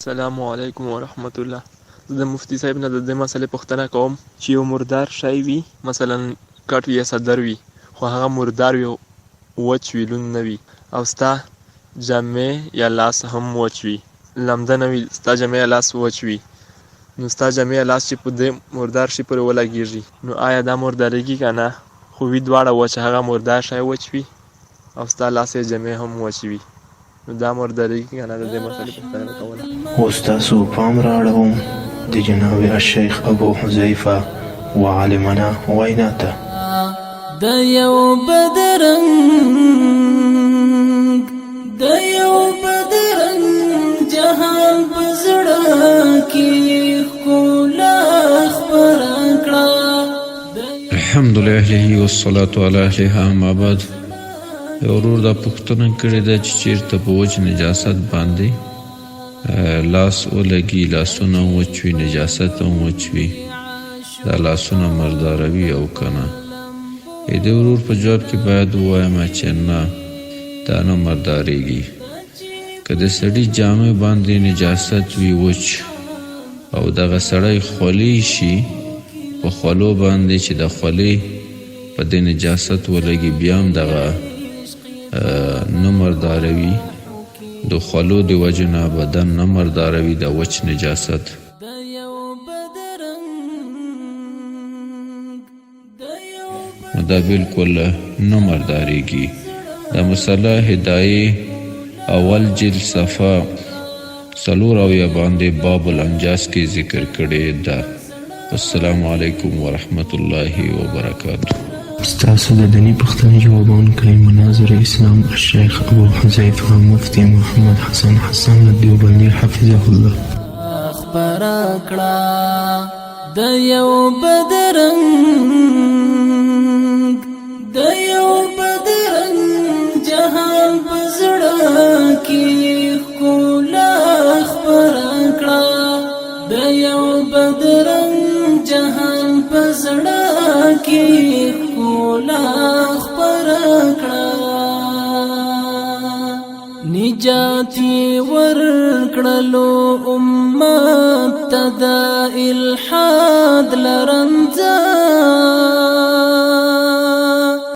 السلام علیکم ورحمت الله. زه د مفتي صاحب نه د دې مسئلې پوښتنه کوم چې یو مردار شی وي، مثلا کټ وي یا څادر وي، خو هغه مردار وي، وچ وي، لوند نه وي، او ستا جامې یا لاس هم وچ وي، لمده نه وي، ستا جامې یا لاس وچ وي، نو ستا جامې یا لاس چې په دې مردار شي پورې ولګېږي، نو آیا دا مردارېږي که نه؟ خو وي دواړه وچ، هغه مردار شی وچ وي او ستا لاس یا جامې هم وچ وي، نو دا مردارېږي که نه؟ د دې مسئلې پوښتنه مې کوله. اوس تاسو پام را اړوم د جناب الشیخ ابو حذیفه و عالمانه وینا ته. د یو بدرنګ، د یو بدرنګ جهان په زړه کې ښکلا خپره کړه. الحمد لله والصلاة على اهلها، اما بعد. یو ورور دا پوښتنه کړې ده چې چیرته په وچ نجاست باندې لاس ولګي، لاسونه وچ وي، نجاست هم وچ وي، دا لاسونه مرداروي او که نه؟ د ورور په جواب کې باید ووایم چې نه، دا نه مردارېږي. که د سړي جامې باندې نجاست وي وچ او دغه سړی خولې شي په خولو باندې، چې د خولې په دې نجاست ولګي، بیا هم دغه نه مرداروي. د خولو د وجې نه بدن نه مرداروي د وچ نجاست. د یو بدرنګ، د یو نو دا بالکل نه مردارېږي. دا مسله هدایې اول جلد صفحه 74 باندې باب الانجاس کې ذکر کړې ده. والسلام علیکم ورحمت الله وبرکاته. ستاسو د دیني پوښتنې جوابونکی مناظر اسلام الشیخ ابو حذیفه مفتي محمد حسن حسن الدیوبندي حفظه الله. خپره کړه. د یو بدرنګ، د یو بدرنګ جهان په زړه کې ښکلا خپره کړه. د یو بدرنګ جهان په زړه کې ښکلا خپره کړه. نجات ورکړلو امت ته د الحاد لرنځه.